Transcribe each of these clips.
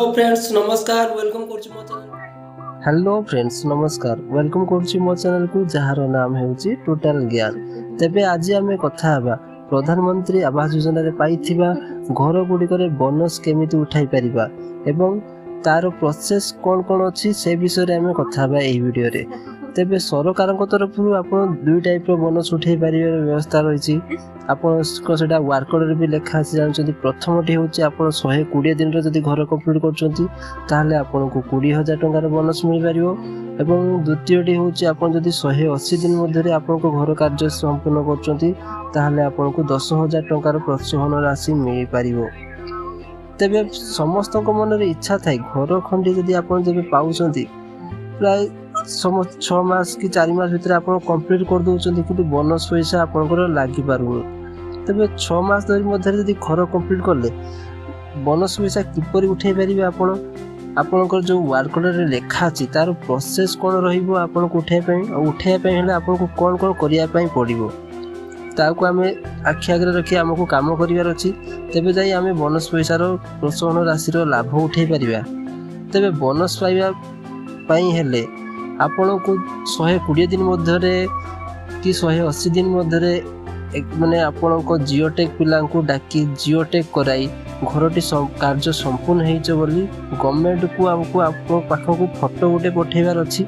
Hello friends, ନମସ୍କାର। Welcome କରୁଛି ମୋ ଚ୍ୟାନେଲ। ହ୍ୟାଲୋ ଫ୍ରେଣ୍ଡସ୍, ନମସ୍କାର। Welcome କରୁଛି ମୋ ଚ୍ୟାନେଲକୁ, ଯାହାର ନାମ ହେଉଛି ଟୋଟାଲ ଜ୍ଞାନ। ତେବେ ଆଜି ଆମେ କଥା ହେବା ପ୍ରଧାନମନ୍ତ୍ରୀ ଆବାସ ଯୋଜନାରେ ପାଇଥିବା ଘର ଗୁଡ଼ିକରେ ବୋନସ୍ କେମିତି ଉଠାଇ ପାରିବା ଏବଂ ତାର ପ୍ରୋସେସ୍ କ'ଣ କ'ଣ ଅଛି, ସେ ବିଷୟରେ ଆମେ କଥା ହେବା ଏହି ଭିଡ଼ିଓରେ। ତେବେ ସରକାରଙ୍କ ତରଫରୁ ଆପଣ ଦୁଇ ଟାଇପ୍ର ବୋନସ୍ ଉଠାଇ ପାରିବାର ବ୍ୟବସ୍ଥା ରହିଛି। ଆପଣଙ୍କ ସେଇଟା ୱାର୍କ ଅର୍ଡ଼ରରେ ବି ଲେଖା ଅଛି, ଜାଣିଛନ୍ତି। ପ୍ରଥମଟି ହେଉଛି, ଆପଣ 120 ଦିନରେ ଯଦି ଘର କମ୍ପ୍ଲିଟ୍ କରୁଛନ୍ତି, ତାହେଲେ ଆପଣଙ୍କୁ 20,000 ଟଙ୍କାର ବୋନସ୍ ମିଳିପାରିବ ଏବଂ ଦ୍ୱିତୀୟଟି ହେଉଛି, ଆପଣ ଯଦି 180 ଦିନ ମଧ୍ୟରେ ଆପଣଙ୍କ ଘର କାର୍ଯ୍ୟ ସମ୍ପୂର୍ଣ୍ଣ କରୁଛନ୍ତି, ତାହେଲେ ଆପଣଙ୍କୁ 10,000 ଟଙ୍କାର ପ୍ରୋତ୍ସାହନ ରାଶି ମିଳିପାରିବ। ତେବେ ସମସ୍ତଙ୍କ ମନରେ ଇଚ୍ଛା ଥାଏ, ଘର ଖଣ୍ଡିଏ ଯଦି ଆପଣ ଯେବେ ପାଉଛନ୍ତି, ପ୍ରାୟ ସମସ୍ତ 6 ମାସ କି 4 ମାସ ଭିତରେ ଆପଣ କମ୍ପ୍ଲିଟ୍ କରିଦେଉଛନ୍ତି, କିନ୍ତୁ ବୋନସ୍ ପଇସା ଆପଣଙ୍କର ଲାଗିପାରୁନି। ତେବେ 6 ମାସ ଧରି ମଧ୍ୟରେ ଯଦି ଘର କମ୍ପ୍ଲିଟ୍ କଲେ ବୋନସ୍ ପଇସା କିପରି ଉଠାଇ ପାରିବେ ଆପଣ, ଆପଣଙ୍କର ଯେଉଁ ୱାର୍କ ଅର୍ଡ଼ରରେ ଲେଖା ଅଛି ତାର ପ୍ରୋସେସ୍ କ'ଣ ରହିବ ଆପଣଙ୍କୁ ଉଠାଇବା ପାଇଁ, ଆଉ ଉଠାଇବା ପାଇଁ ହେଲେ ଆପଣଙ୍କୁ କ'ଣ କ'ଣ କରିବା ପାଇଁ ପଡ଼ିବ, ତାକୁ ଆମେ ଆଖି ଆଗରେ ରଖି ଆମକୁ କାମ କରିବାର ଅଛି। ତେବେ ଯାଇ ଆମେ ବୋନସ୍ ପଇସାର ପ୍ରୋତ୍ସାହନ ରାଶିର ଲାଭ ଉଠାଇ ପାରିବା। ତେବେ ବୋନସ୍ ପାଇବା ପାଇଁ ହେଲେ ଆପଣଙ୍କୁ 120 ଦିନ ମଧ୍ୟରେ କି 180 ଦିନ ମଧ୍ୟରେ ମାନେ ଆପଣଙ୍କ ଜିଓଟେକ୍ ପିଲାଙ୍କୁ ଡାକି ଜିଓଟେକ୍ କରାଇ ଘରଟି କାର୍ଯ୍ୟ ସମ୍ପୂର୍ଣ୍ଣ ହେଇଛ ବୋଲି ଗଭର୍ଣ୍ଣମେଣ୍ଟକୁ ଆମକୁ ଆପଣଙ୍କ ପାଖକୁ ଫଟୋ ଗୋଟେ ପଠାଇବାର ଅଛି,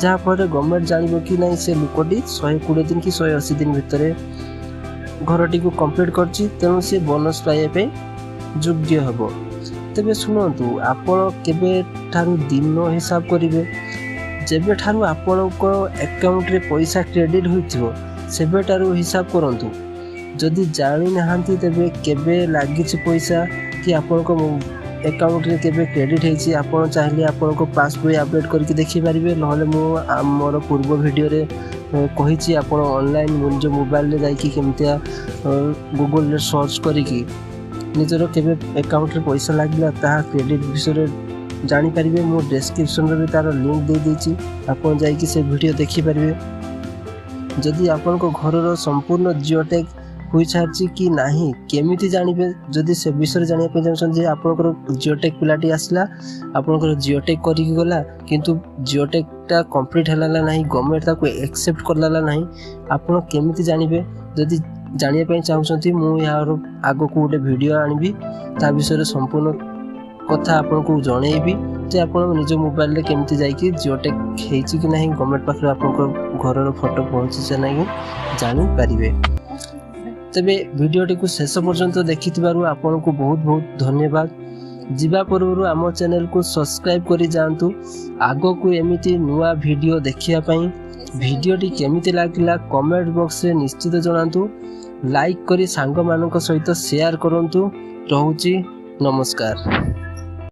ଯାହାଫଳରେ ଗଭର୍ଣ୍ଣମେଣ୍ଟ ଜାଣିବ କି ନାଇଁ, ସେ ଲୋକଟି 120 ଦିନ କି 180 ଦିନ ଭିତରେ ଘରଟିକୁ କମ୍ପ୍ଲିଟ୍ କରିଛି, ତେଣୁ ସେ ବୋନସ୍ ପାଇବା ପାଇଁ ଯୋଗ୍ୟ ହେବ। ତେବେ ଶୁଣନ୍ତୁ, ଆପଣ କେବେଠାରୁ ଦିନ ହିସାବ କରିବେ? ଯେବେଠାରୁ ଆପଣଙ୍କ ଆକାଉଣ୍ଟରେ ପଇସା କ୍ରେଡ଼ିଟ୍ ହୋଇଥିବ, ସେବେଠାରୁ ହିସାବ କରନ୍ତୁ। ଯଦି ଜାଣିନାହାନ୍ତି ତେବେ କେବେ ଲାଗିଛି ପଇସା କି ଆପଣଙ୍କ ଆକାଉଣ୍ଟରେ କେବେ କ୍ରେଡ଼ିଟ୍ ହେଇଛି, ଆପଣ ଚାହିଁଲେ ଆପଣଙ୍କ ପାସବହି ଅପଡ଼େଟ୍ କରିକି ଦେଖିପାରିବେ। ନହେଲେ ମୁଁ ଆମର ପୂର୍ବ ଭିଡ଼ିଓରେ କହିଛି, ଆପଣ ଅନଲାଇନ୍ ନିଜ ମୋବାଇଲରେ ଯାଇକି କେମିତିଆ ଗୁଗଲରେ ସର୍ଚ୍ଚ କରିକି ନିଜର କେବେ ଆକାଉଣ୍ଟରେ ପଇସା ଲାଗିଲା, ତାହା କ୍ରେଡ଼ିଟ୍ ବିଷୟରେ ଜାଣିପାରିବେ। ମୁଁ ଡେସ୍କ୍ରିପସନ୍ରେ ବି ତା'ର ଲିଙ୍କ୍ ଦେଇଦେଇଛି, ଆପଣ ଯାଇକି ସେ ଭିଡ଼ିଓ ଦେଖିପାରିବେ। ଯଦି ଆପଣଙ୍କ ଘରର ସମ୍ପୂର୍ଣ୍ଣ ଜିଓଟେକ୍ ହୋଇସାରିଛି କି ନାହିଁ କେମିତି ଜାଣିବେ, ଯଦି ସେ ବିଷୟରେ ଜାଣିବା ପାଇଁ ଚାହୁଁଛନ୍ତି ଯେ ଆପଣଙ୍କର ଜିଓଟେକ୍ ପିଲାଟି ଆସିଲା, ଆପଣଙ୍କର ଜିଓଟେକ୍ କରିକି ଗଲା, କିନ୍ତୁ ଜିଓଟେକ୍ଟା କମ୍ପ୍ଲିଟ୍ ହେଲା ନା ନାହିଁ, ଗଭର୍ଣ୍ଣମେଣ୍ଟ ତାକୁ ଆକ୍ସେପ୍ଟ କଲା ନା ନାହିଁ, ଆପଣ କେମିତି ଜାଣିବେ? ଯଦି ଜାଣିବା ପାଇଁ ଚାହୁଁଛନ୍ତି, ମୁଁ ଏହାର ଆଗକୁ ଗୋଟେ ଭିଡ଼ିଓ ଆଣିବି, ତା ବିଷୟରେ ସମ୍ପୂର୍ଣ୍ଣ କଥା ଆପଣଙ୍କୁ ଜଣେଇବି ଯେ ଆପଣ ନିଜ ମୋବାଇଲରେ କେମିତି ଯାଇକି ଜିଓଟେକ୍ ହେଇଛି କି ନାହିଁ, ଗଭର୍ଣ୍ଣମେଣ୍ଟ ପାଖରେ ଆପଣଙ୍କ ଘରର ଫଟୋ ପହଞ୍ଚିଛି ନାହିଁ ଜାଣିପାରିବେ। ତେବେ ଭିଡ଼ିଓଟିକୁ ଶେଷ ପର୍ଯ୍ୟନ୍ତ ଦେଖିଥିବାରୁ ଆପଣଙ୍କୁ ବହୁତ ବହୁତ ଧନ୍ୟବାଦ। ଯିବା ପୂର୍ବରୁ ଆମ ଚ୍ୟାନେଲକୁ ସବସ୍କ୍ରାଇବ୍ କରି ଯାଆନ୍ତୁ ଆଗକୁ ଏମିତି ନୂଆ ଭିଡ଼ିଓ ଦେଖିବା ପାଇଁ। ଭିଡ଼ିଓଟି କେମିତି ଲାଗିଲା, କମେଣ୍ଟ ବକ୍ସରେ ନିଶ୍ଚିତ ଜଣାନ୍ତୁ। ଲାଇକ୍ କରି ସାଙ୍ଗମାନଙ୍କ ସହିତ ସେୟାର କରନ୍ତୁ। ରହୁଛି, ନମସ୍କାର।